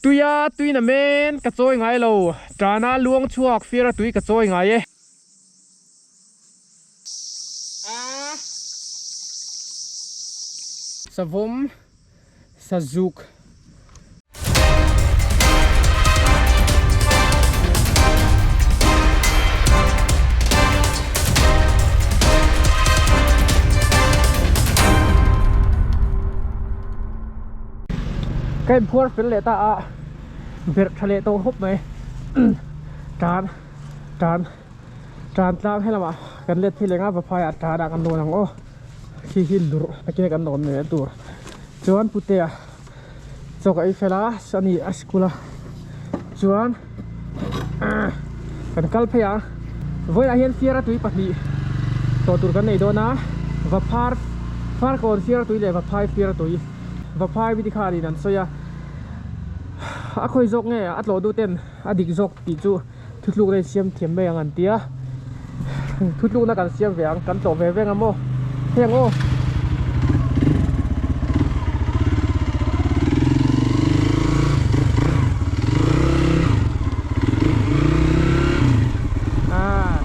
Tuia tui na men ka chawi ngai lo, tana luang chhuak fiara tui ka chawi ngai e. Savawm Sazuk. Ka inphuar fel leh ta a berh tha leh tawh hawp mai tan tan tan tlang helamah kan let phei leh nga vaphai ah tan ah kan lawn ang aw khi hi lurh takin kan lawn mai tur chuan putea chaw ka ei fel a ani a school a chuan kan kal phei ang vawiinah hian fiara tui pahnih tawh tur kan nei dawn a vaphar farkawn fiara tui leh vaphai fiara tui vaphai mi te khanin an sawi a a khawi zawk nge a tlawh duh ten a dik zawk tih chu thutlukna in siam thiam mai ang an ti a thutlukna kan siam ve ang kan tlawh ve veng a maw heng aw. Ah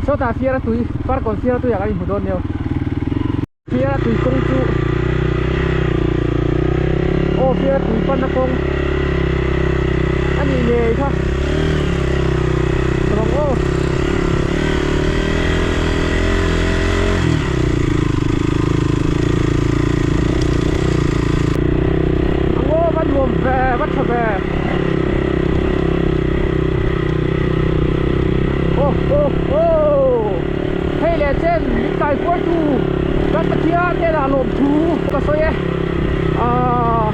sawtah fiara tui parkawn fiara tui ah kan inhmu dawn nia. Fiara tui kawng chu aw fiara tui panna kawng a nih ngei kha rawng aw. A ngaw va nuam ve va tha ve aw aw aw. Hei leh chen min kai kuai tu kan Pathian hnenah lawmthu ka sawi e aaa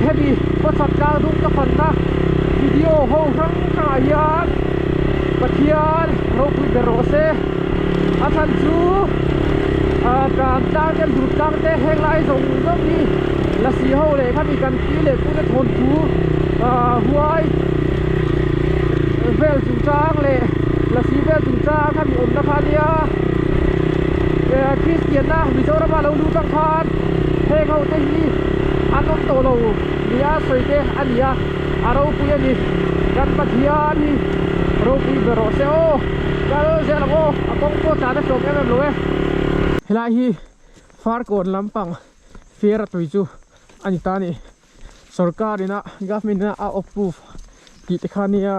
hemi khawchhak tlang dung ka fanna video ho hrang hrangah hian Pathian ropui ber rawh se a chhan chu aaa tlan tlang te lut tlang te heng lai zawng zawng hi lasi ho leh khami kan pi leh pu te thawnthu aaa huai vel chungchang leh lasi vel chungchang kha mi awmna kha ania eh Christian na Mizoram a lo lut ang khan heng ho te hi an awm tawh lo nia sawi te a ni a a ropui a ni kan Pathian hi ropui ber rawh se aw kal zel ang aw a kawng pawh tlan a hlawm em em lo e. Helai hi Farkawn lampang Fiara tui chu a ni ta a ni. Sorkar ina government ina a approve tih te kha nia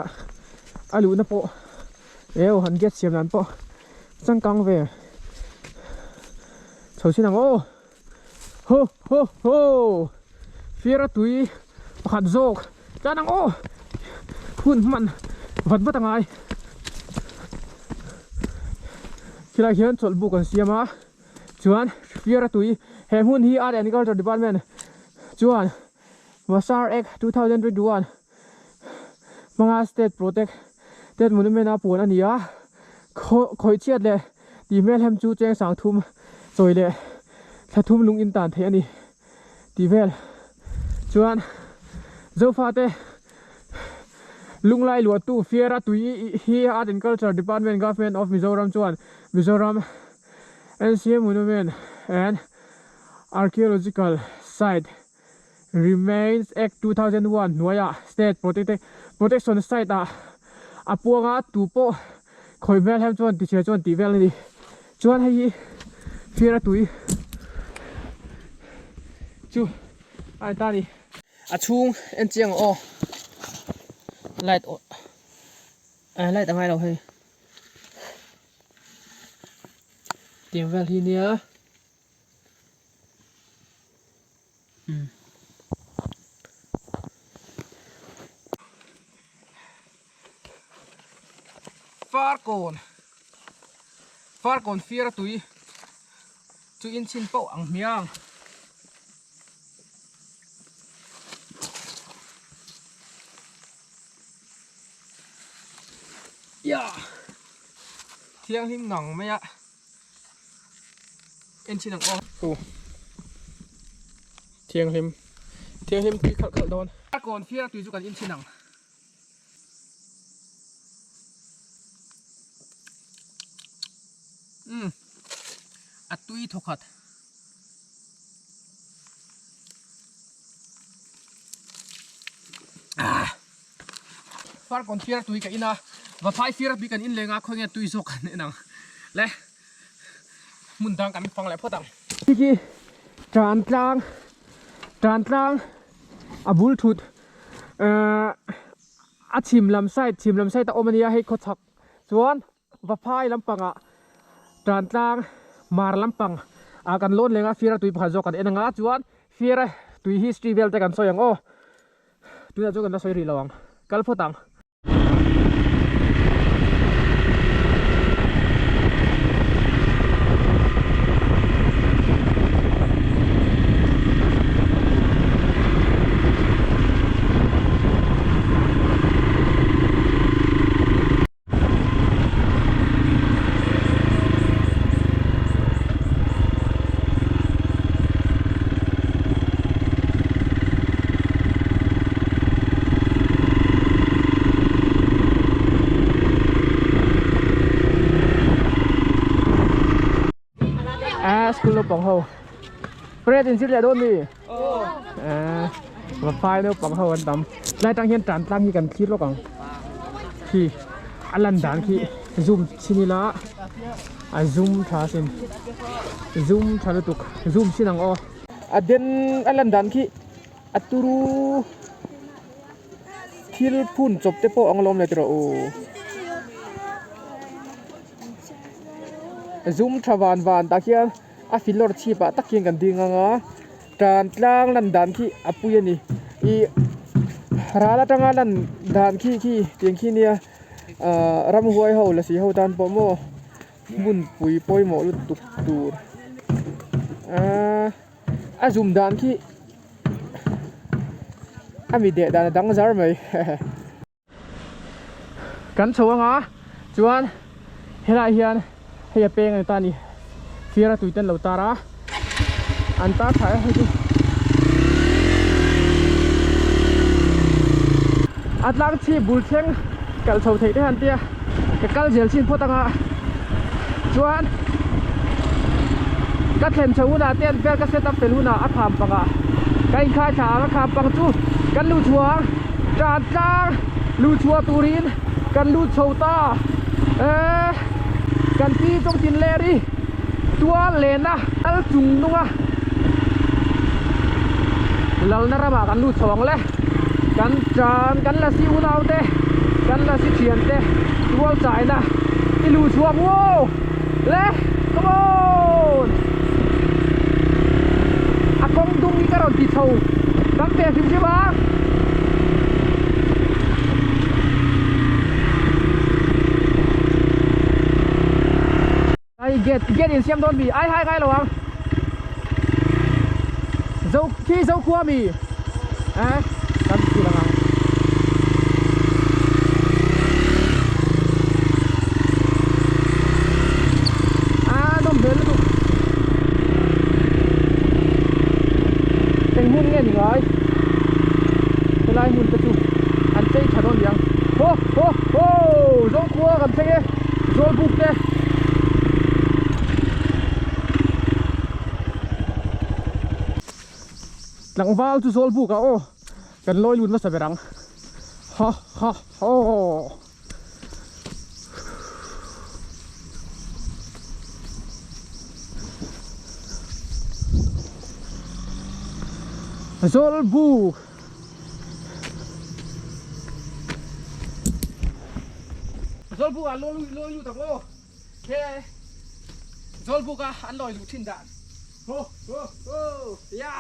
a luhna pawh eo han gate siam dan pawh changkang ve chho chin ang aw ho ho ho fiara tui pakhat zawk tlan ang aw hun hman vat vat angai khilai hian chawlh buk an siam a. Chuan fiara tui he hmun hi Art and Culture Department chuan Vasar Act 2021 hmanga State Protected Monument a puan a ni a, khawih chhiat leh tih hmelhem chu cheng sang thum chawi leh thla thum lung in tan theih a ni tih vel chuan Zofate lunglai luahtu fiara tui hi Art and Culture Department Government of Mizoram chuan Mizoram NCA Monument and Archaeological Site Remains Act 2001 hnuaiah State Protection Site ah a puang a, tu pawh khawi hmel hem chuan tichhia chuan tih vel a ni. Chuan hei hi fiara tui chu a ni ta a ni. A chhung en chiang ang aw light light a ngai lo hei. Tiang vel hi nia umm Farkawn Farkawn fiara tui chu in chhin pauh ang hmiang. Ia thianghlim ngang mai a en chin ang aw hu thianghlim thianghlim tui khalh khalh dawn a kawn fiar tui chu kan in chin ang um a tui thawkhat. Farkawn fiara tui ka in a, Vaphai fiara tui kan in leng a, khawnge tui zawk kan en ang le hmun dang kan fang leh phawt ang. Khi khi tan tlang tan tlang a bul thut ehh a chhim lam side chhim lam side a awm a nia hei khawchhak chuan Vaphai lampangah tan tlang mar lampang ah kan lawn leng a fiara tui pakhat zawk kan en anga chuan fiara tui history vel te kan sawi ang aw tunah chuan kan la sawi rih lo ang kal phawt ang. À, school naupang ho Parade in zir leh dawn mi à Vaphai naupang ho an tam Lai tang hian tan tlang hi kan thlir lawk ang khi a lan dan khi zoom chhin ila a zoom tha sin zoom tha lutuk zoom chhin ang aw a den a lan dan khi a turu thil phun chawp te pawh ang lawm le tiraw u zoom tha van van tah khian a filawr chhip ah tak hian kan ding ang a. Tan tlang lan dan khi a pui a ni ih ral atanga lan dan khi khi tiang khi nia ahh ramhuai ho lasi ho tan pawh maw hmunpui pawimawh lutuk tur ahh a zum dan khi a mi deh dan a dang zar mai hehe. Kan chho anga chuan helai hian hei a peng a ni ta a ni fiara tui te an lo tar a an tar tha e hei chu a tlang chhip bul thleng kal chho theih te han tia ka kal zel chin phawt anga chuan ka thlen chho hunah te an vel ka set up fel hunah a kham pangah ka inkhai thla ang a kham pang chu kan luh chhuah ang. Tan tlang luh chhuah turin kan lut chho ta eh kan pi tawng tin ler i tual lena kal chung nung a lalna ramah kan lut chho ang le kan tan kan la si unau te kan la si thian te tual chaina i luh chhuak uo le come on a kawng dung hi ka rawn ti chho tam ve hrim hrim a ai gate gate in siam dawn mi ai hai ngai lo ang zo khi zo khua mi eh kan thil ang a nawm hmel lutuk eng hmun nge ni ngai helai hmun te chu an chei tha dawn niang ho ho ho Zokhua kan thleng e Zawlbuk te. Tlangval chu Zawlbuk ah aw kan lawi lut nasa ber ang ha ha haw. Zawlbuk Zawlbuk ah lawi lut ang aw he Zawlbuk a an lawi luh thin dan ho ho ho ya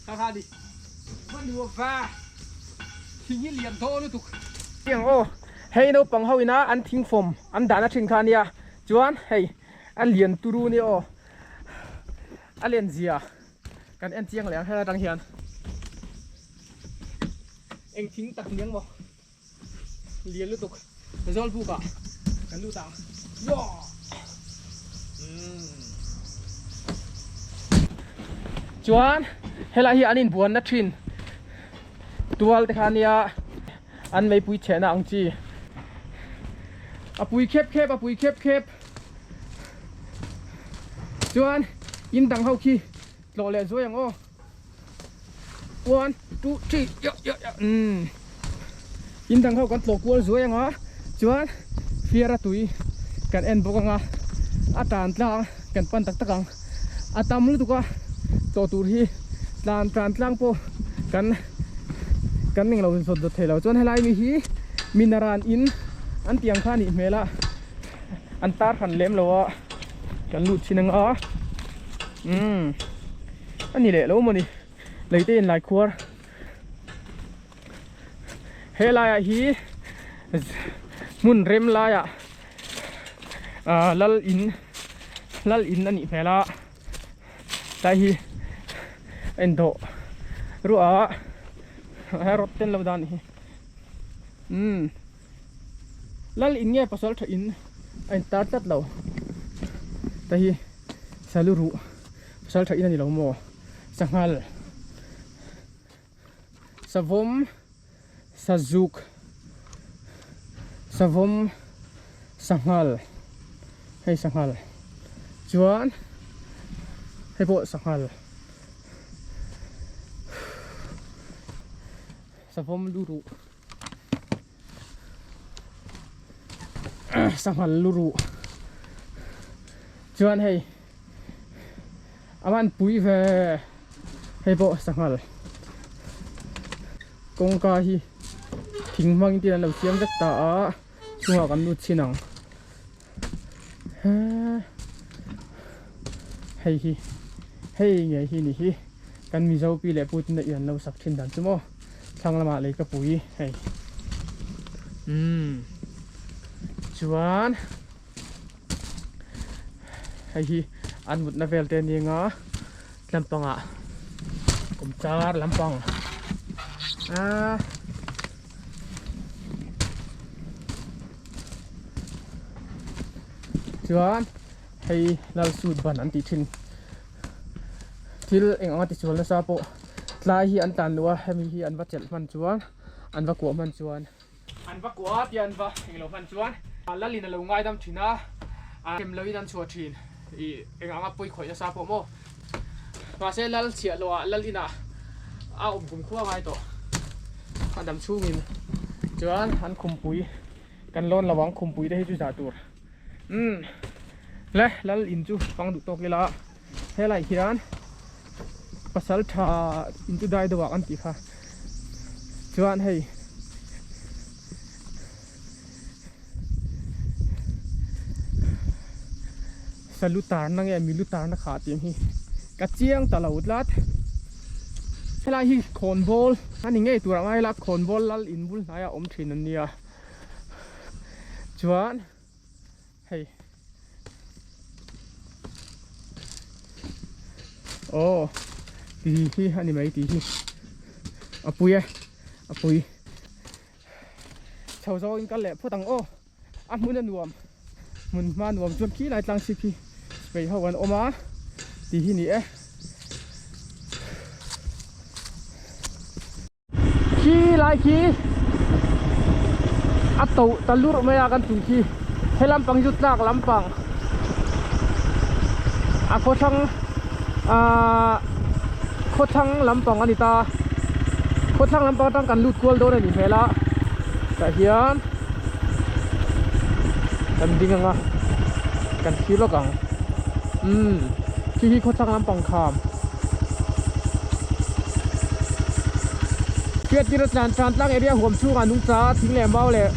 kha kha ni hmanhmawh va thing hi lian dawn lutuk ang aw hei naupang ho ina an thing fawm an dahna thin kha ania chuan hei a lian turu ania aw a len zia kan en chiang leh ang helai atang hian eng thing tak ni ang maw lian lutuk Zawlbuk ah kan lut ang chuan helai hi an inbuan na thin tual te kha ania an meipui chhehna ang chi a pui khep khep a pui khep khep chuan in dang ho khi tlawh leh zuai ang aw. One, two, three, yo, yo, yo. In dang ho kan tlawh kual zuai anga chuan fiara tui kan en bawk anga a tan tlang kan pan tak tak ang a tam lutuk a tlawh tur hi tlan tan tlang pawh kan kan ning lo zawt zawt thei lo chuan helai mi hi minaran in an tih ang kha a nih hmel a an tar hran lem lo a kan lut thin anga umm a ni leh lo mawni leite in lai khuar. He laiah hi hmun rem laiah ah lal in lal in a nih hmel a tlai hi a indawh ruah a he rawt ten lo dan hi umm lal in nge pasal tha in a intar tlat lo tlai hi salu ruh pasal tha in a ni lo maw sanghal. Savawm sazuk savawm sanghal hei sanghal chuan hei pawh sanghal savawm lu ruh sanghal lu ruh chuan hei a van pui ve hei pawh sanghal kawngka hi thing hmangin tin an lo siam vek ta a chungah kan lut chhin ang hei hi hei ngei hi ni hi kan mizo pi leh pu ten an lo sak thin dan chu maw thlang lamah lei ka pui hei umm chuan. Hei hi an mutna vel te ania nga lampangah kum char lampang ah chuan hei lal sut ban an tih thin thil eng anga tichual nasa pawh tlai hi an tlan luh a hemi hi an va chelh hman chuan an va kuah hman chuan. An va kuah a tia an va englo hman chuan Lalin a lo ngaidam thin a, a hrem loin an chhuah thin ih eng anga pawi khawih nasa pawh maw. Mahse Lal chhiah hlawh ah Lal inah a awm kum khua ngai tawh a dam chhungin chuan an khumpui kan lawn lo ang khumpui te hi chu zah tur umm le Lal in chu fang duh tawk ila helai hian pasal tha in chu dai deuh ah kan tih kha chuan hei salu tarna nge milu tarna kha tih ang hi ka chiang ta lo tlat helai hi khawnbawl a ni ngei tur ang a helai khawnbawl lal in bul hnaiah a awm thin an nia chuan. Hei Aw ti hi a ni mai tih hi a pui e a pui chho zawngin kal leh phawt ang aw a hmun a nuam hmun hma nuam chuan khi lai tlang chhip hi spray ho an awm a tih hi ni e. Khi lai khi a to ta lurh mai a kan chung khi he lampang hi chu tlak lampang a khawthlang ahh khawthlang lampang a ni ta khawthlang lampang atang kan lut kual dawn a nih hmel a tah hian kan ding ang a kan thlir lawk ang umm khi hi khawthlang lampang kham. Hriattir a tlan tan tlang area huam chhungah nungcha thing leh mau leh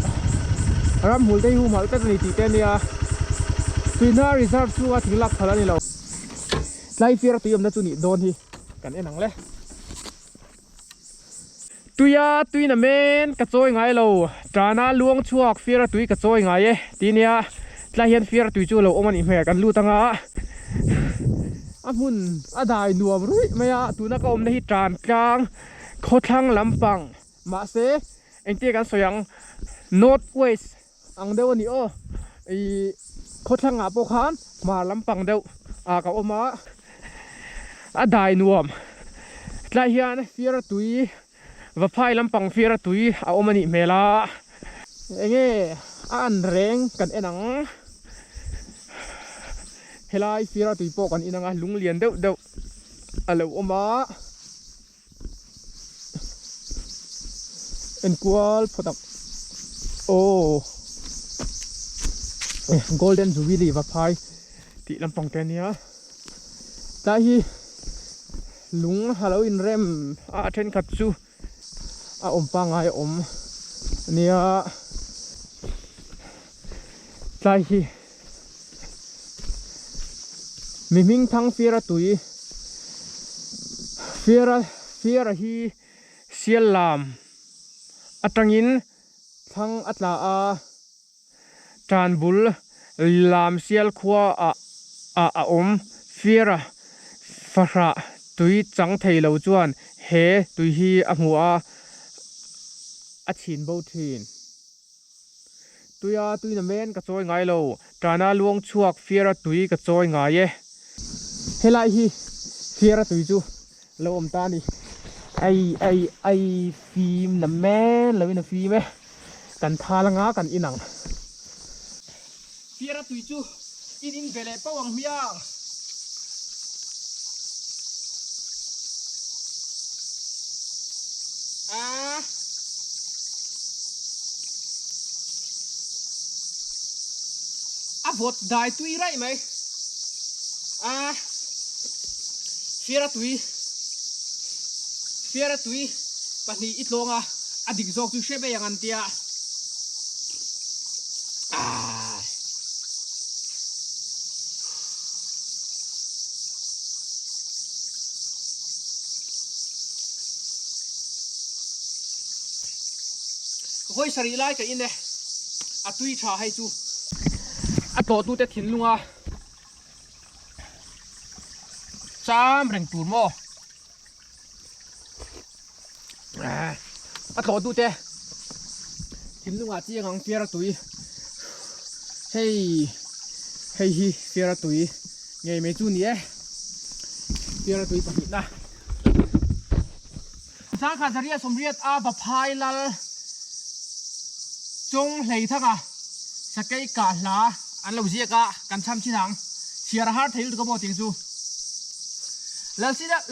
ramhmul te hi humhalh tlat a ni tih te a nia. Tuihna reserve chhunga thing lak phal a ni lo. Tlai fir a tui awmna chu nih dawn hi kan en ang le. Tuia tuina men ka chawi ngai lo, tana luang chhuak fir a tui ka chawi ngai e tih nia. Tlai hian fir a tui chu lo awm a nih hmel kan lut anga a hmun a dai nuam ruih mai a, tuna ka awmna hi tan tlang khawthlang lampang mahse engtia kan sawi ang north west ang deuh a ni aw ih khawthlang ah pawh khan hmar lampang deuh ah ka awm a a dai nuam tlai hian fir a tui Vaphai lampang fiara tui a awm a nih hmel a, enge a an reng kan en ang, helai fiara tui pawh kan in ang a, lung lian deuh deuh a lo awm a, enkual phawt ang. Aw Golden Jubilee Vaphai tih lampang te ania tlai hi lung a lo inrem a a thenkhat chu a awm pangngai a awm ania tlai hi mi hming thang fiara tui fiara fiara hi sial lam atangin thlang a tla a tan bul lam sial khua ah ah a awm fiara fahrah tui chang thei lo chuan he tui hi a hmu a a chhin bo thin. Tuia tuina men ka chawi ngai lo, tana luang chhuak fiara tui ka chawi ngai e. Helai hi fiara tui chu lo awm ta a ni. Ai ai ai fim na men lo in a fim e, kan thal anga kan in ang. Fiara tui chu in in ve leh pauh ang hmiang. A. A vawt dai tui raih mai. A. Fiara tui. Fiara tui pahnih i tlawng a, a dik zawk chu hre mai ang an tia. Vawi sarih lai ka in e, a tui tha hei chu. A tlawhtute thinlunga cham reng tur maw? A tlawh dute thinlungah chiang ang fiara tui hei hei hi fiara tui ngei mai chu ni e fiara tui pahnihna Zangkha Zariah Sawmriat a Vaphai Lal Chawng Hleithanga Sakei kah hla an lo ziak a kan cham chin ang chhiar a har thei lutuk a maw tih chu.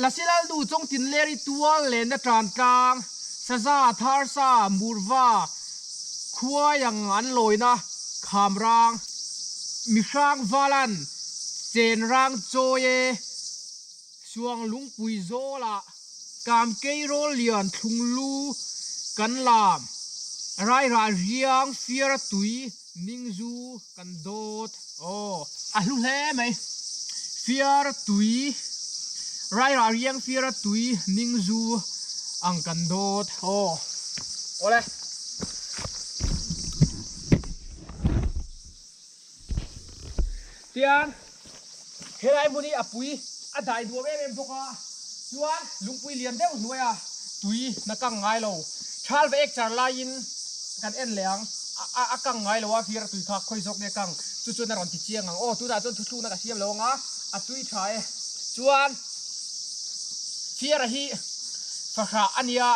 Lasilalnu Chawngtinleri tual lenna tan tlang, Saza, Tharsa, Murva, Khuaiang an lawina Khamrang, Mihrang Valan, Chenrang Chawi e, Suang Lungpui Zawlah, Kamkeirawl Lian Thlunglu kan lam, Rairah Riang Fiara Tui Ningzu Kan dawt aw a hlu hle mai. Fiar tui Rairah riang fiara tui ning zu ang kan dawt aw. Awle. Tian helai hmun hi a pui a dai duam em em bawk a chuan lungpui lian deuh hnuaia tui na kang ngai lo thal ve ek char laiin kan en leh ang a a kang ngai lo a fiara tui kha khawi zawk nge kang chu chuan a rawn ti chiang ang aw tunah chuan thuthlukna ka siam lo ang a a tui tha e chuan fiara hi fahrah a nia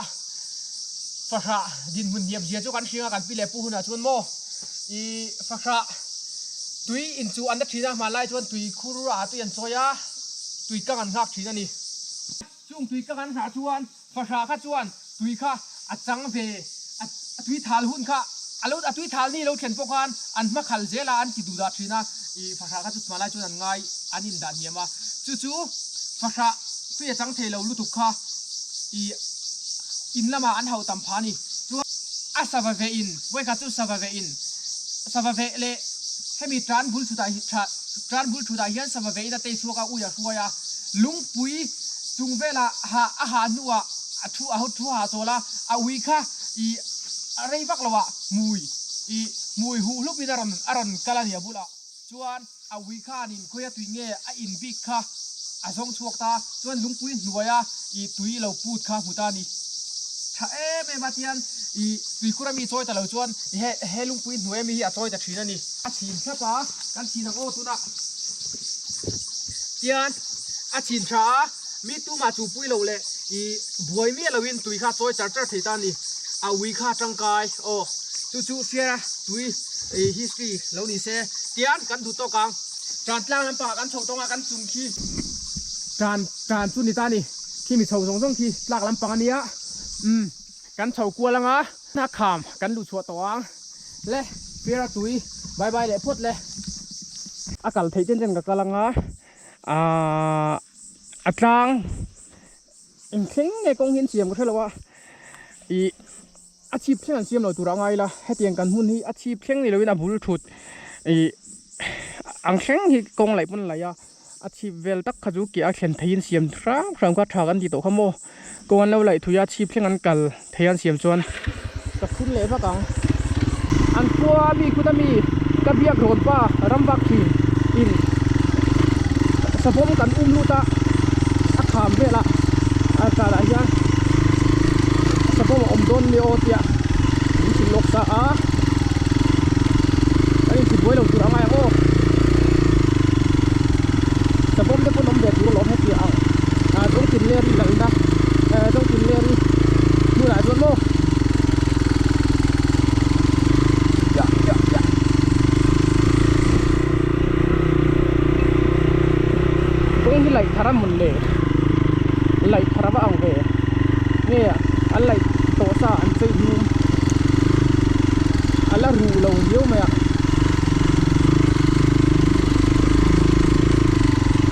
fahrah dinhmun hniam zia chu kan hring a kan pi leh pu hunah chuan maw i fahrah tui in chu an la thin a hmanlai chuan tui khur ah tui an chawi a tui kang an nghak thin a ni. Chung tui kang an nghah chuan fahrah kha chuan tui kha a chang ve a tui thal hun kha a lo a tui thal ni lo thlen pawh khan an hma khal zel a an ti duh dah thin a i fahrah kha chu hmanlai chuan an ngai an in dah hniam a chu chu fahrah tui a chang thei lo lutuk kha i in lamah an hauh tam phah a ni chuan a sava ve in vawikhat chu sava ve in sava veh leh hemi tan bul chhutah hi tha tan bul chhutah hian sava veh in a tei chhuak a ui a hruai a lungpui chung velah ha a ha hnuah a thu a thu ha chawl a a ui kha i a rei vak lo ah hmui i hmui huh hlup in a rawn a rawn kal a ni a bulah chuan a ui khan in khawia tui nge a in bik kha a zawng chhuak ta chuan lungpui hnuaia i tui lo put kha hmu ta a ni. Tha em em a tian i tuikhur ami chawi ta lo chuan he he lungpui hnuai ami hi a chawi ta thin a ni. A chhin thlap a, kan chhin ang aw tunah tian a chhin tha a, mi tumah chu pui lo leh i buai miah loin tui kha chawi char char thei ta a ni. A ui kha tangkai aw chu chu fiara tui i history lo ni se tian kan duh tawk ang. Tan tlang lampangah kan chho tawng a kan chung khi tan tan chu ni ta a ni. Khi mi chho zawng zawng khi tlak lampang a nia umm kan chho kual anga a kham kan luh chhuah tawh ang. Le Fiara tui bye bye leh phawt le. A kal theih chen chen ka kal anga aaa a tlang engthleng nge kawng hi an siam ka hrelo a ih a chhip thleng an siam lo tur a ngai ila hetiang kan hmun hi a chhip thleng ni loin a bul thut ih ang thleng hi kawng laih pawn a laih a a chhip vel tak kha chu keh a thlen theihin siam hrang hrang kha tha kan tih tawh kha maw kawng an lo laih thui a chhip thleng an kal thei an siam chuan ka phun leh vak ang an khua mi kut ami ka biak rawn pa ram vak thin in savawm kan um lut a a kham vel a a tlanah hian savawm a awm dawn nia aw tia min hrilh lawk ta a kan intibuai lo tur a ngai ang aw savawm te pawn awm ve tur alawm heti ang ah zawngtin ler hi lalna eh zawngtin ler hi hmunah chuan maw ya ya ya kawng hi laih thar a mawn le laih thar a va ang ve nge an laih tawh sa an chei hnum a la ruh lo viau mai a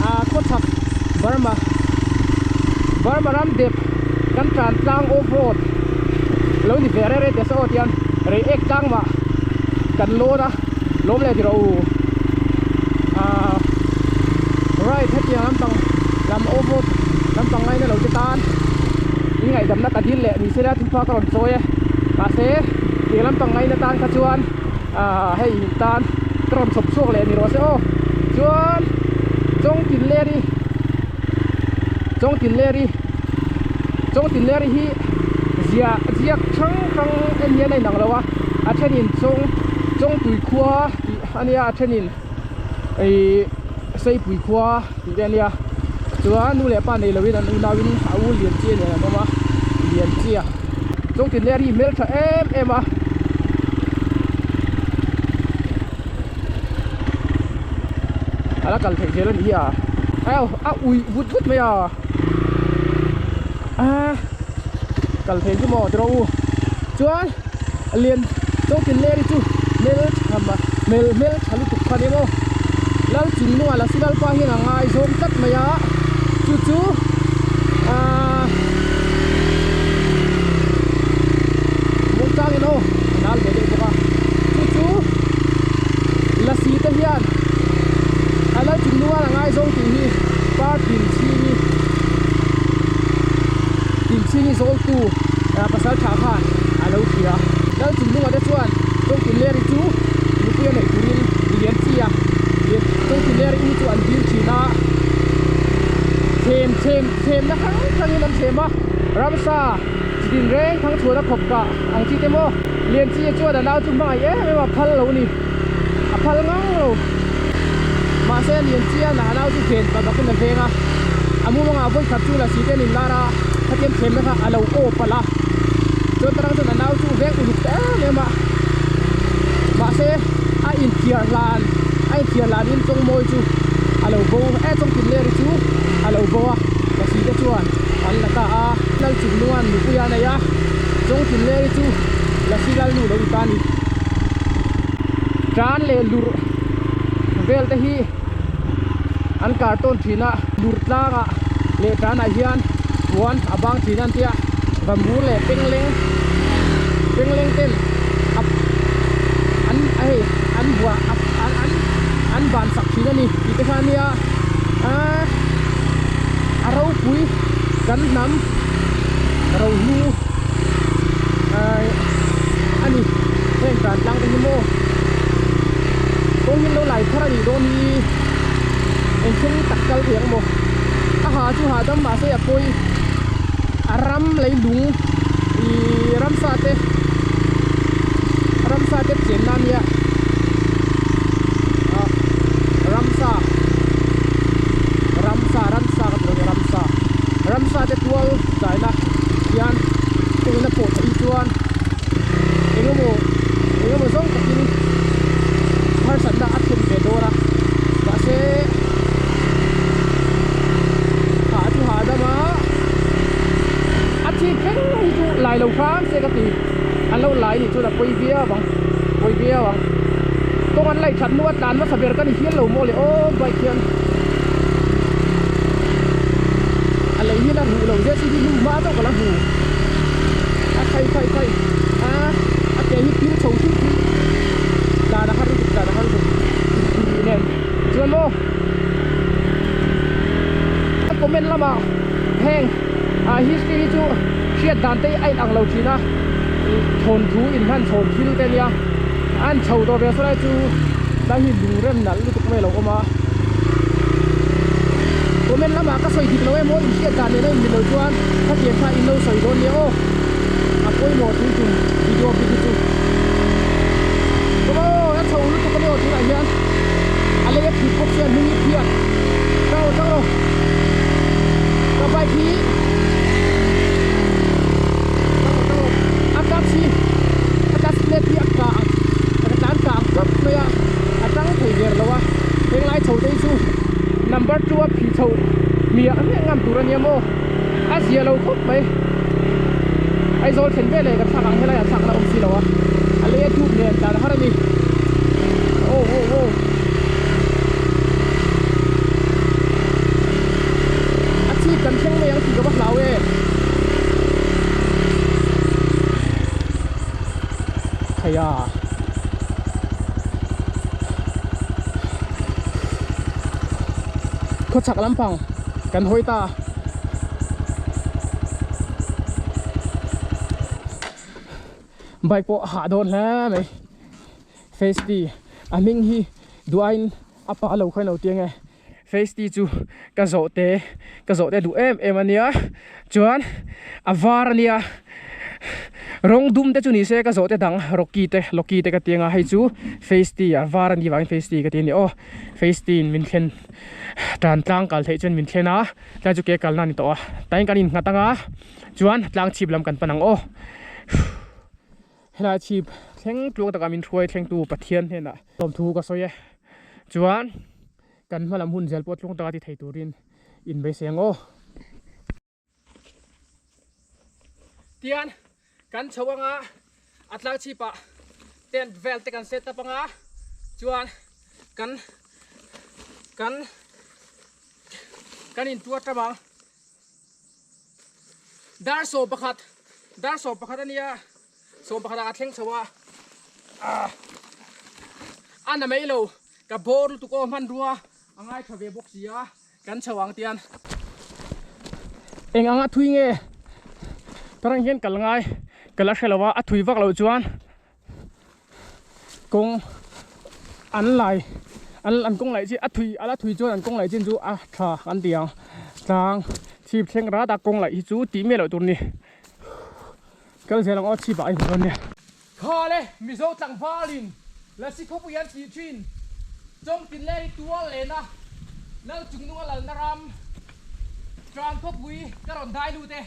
a khawchhak Burma Burma ram dep kan tan tlang off road lo ni ve rere te saw tian rei ek tlang mah kan lawn a lawm leh tiro u ah right hetiang lampang lam off road lampang ngaina lo te tan in ngaihdamna ka dil leh ni sela thupha ka rawn chawi e mahse tiang lampang ngaina tan kha chuan ah hei in tan ka rawn chhawp chhuak leh ni rawh se aw chuan Chawngtinleri Chawngtinleri Chawngtinleri hi ziah ziak hrang hrang en hian a inang lo a a thenin chawng Chawngtui khua tih a nia a thenin ihh Seipui khua tih te a nia chuan nu leh pa nei loin an unauin a u Lianchia nen an awm a Lianchia Chawngtinleri hi hmeltha em em a. A la kal theih zel a nih hi a au a uih vut vut mai a a kal thei chu maw tiraw u chuan lian chawngtin leri chu hmel tha hmel hmel tha lutuk kha nia maw lal chung hnungah lasi lalpa hian a ngai zawm tlat mai a chu chu aaa muangchangin aw a nal ve deuh bawk a chu chu lasi te hian a lal chung hnungah a ngai zawng tih hi partin chhingi tin chhingi zawltu pasal tha khan a lo hria lal chung hnungah te chuan chawngtin leri chu nupui a neih turin lian chi a chawngtin leri hi chu an dil thin a thlem thlem thlemna hrang hrangin an thlem a ramsa chi tin reng thang chhuahna khawp kah ang chi te maw lian chi chuan a nau chu hmangaih em em a phal lo a ni a phal ngang lo mahse lian chi a nau chu ven pa bakin a veng a a mumangah vawi khat chu lasi te an inlar a khatiang thlemna kha a lo aw palh a chuan tarang chuan a nau chu veng uluk ta em em a mahse a inthiar hlan a inthiar hlanin chawngmawi chu a lo bo e chawngtinleri chu a lo bo a lasi te chuan an la ta a lal chungnunga'n nupui a nei a chawngtinleri chu lasi lalnu lo ni ta a ni. Tan leh lurh vel te hi an kar tawn thin a lurh tlangah leh tanah hian puan a bang thin a an tia bamboo leh pengleng pengleng ten a an hei an buah an an an ban sak thin a ni tih te kha a nia aaa a ropui kan hnam rohlu aaa a ni. Heng tan tlang te hi maw kawng hi an lo lai thar a nih dawn hi engthil tak kal thei ang maw a ha chu hahdam mahse a pawi a ram leilung ihh ramsa te ramsa te chenna a nia ah ramsa ramsa ramsa ka ti lo nia ramsa ramsa te tual chaina hian kawngin a pawh theih hi chuan. Engemaw engemaw zawng takin harsatna a thlen ve dawn a mahse hah chu hahdam a a chhip thleng hi chu lai lo hram se ka ti an lo lai nih chuan a pawi viau ang. Pawi viau ang. Kawng an laih that hnu a tlan hmasa ber ka ni hial lo maw le aw bike hian a lei hian a ruh lo zet hi hnu hma chauh ka la hmu a khai khai khai a a ke hi phir chho thut hi tlan a har lutuk tlan a har lutuk nen chuan maw a comment lamah heng ah history hi chu hriat dan te hi a inang lo thin a thawnthu inhlan chhawn thil te ania an chho tawh ve saw lai chu tlai hi lung rem nalh lutuk mai a lo awm a comment lamah ka sawi dik lo emaw in hriat dan nena in milo chuan khatiang kha in lo sawi dawn nia aw a pawimawh thil tum video bik hi chu aw a chho lutuk ania aw tunah hian a lei a phit bawk sia hnung hi phiat tang rawh tang rawh ka bike hi tang rawh tang rawh a clutch hi a clutch plate hi a kah a tlan kang tawp mai a a tang thei der lo a henglai chho te hi chu number 2 a phih chho hmiah hmiah ngam tur ania maw a zia lo khawp mai Aizawl thlen veleh ka thlak ang helai ah thlak na awm si lo a a lei a dup nen tlan har ani oh oh oh a chhip kan thleng mai ang tih ka va hlau e khaia khawchhak lampang kan hawi ta. Bike pawh a hah dawn hle mai face tea a hming hi duh aiin a pa lo kha a lo ti ange face tea chu ka zawh te ka zawh te duh em em ania chuan a var ania rawng dum te chu ni se ka zawh te dang rocky te locky te ka ti anga hei chu face tea a var anih vangin face tea ka ti a ni aw face tea in min thlen tan tlang kal theih chuan min thlen a tlai chu ke kalna a ni tawh a tain kan innghat anga chuan tlang chhip lam kan pan ang aw helai chhip thleng tluang takah min hruai thlengtu Pathian hnenah lawmthu ka sawi e chuan kan hma lam hun zel pawh tluang taka ti thei turin inbeisei ang aw. Tian kan chho anga a tlang chhipah tent vel te kan set up anga chuan kan kan kan intuar tam ang dar 11 dar 11 ania 11 ah ka thleng chho a a na mai lo ka bawr lutuk aw hmanrua a ngai tha ve bawk si a. Kan chho ang tian eng anga thui nge tarang hian kal ngai ka la hre lo a a thui vak loh chuan kawng an lai an an kawng laih chi a thui a la thui chuan an kawng laih chin chu a tha kan ti ang tlang chhip thleng rat a kawng laih hi chu tih miah loh tur a ni kal zel ang aw chhip ah a inhmu dawn nia. Khale Mizo tlangvalin Lasi khawpui an tih thin Chawngtin leh hi tual lena Lalchungnunga lalna ram Tran khawpui ka rawn dai lut e.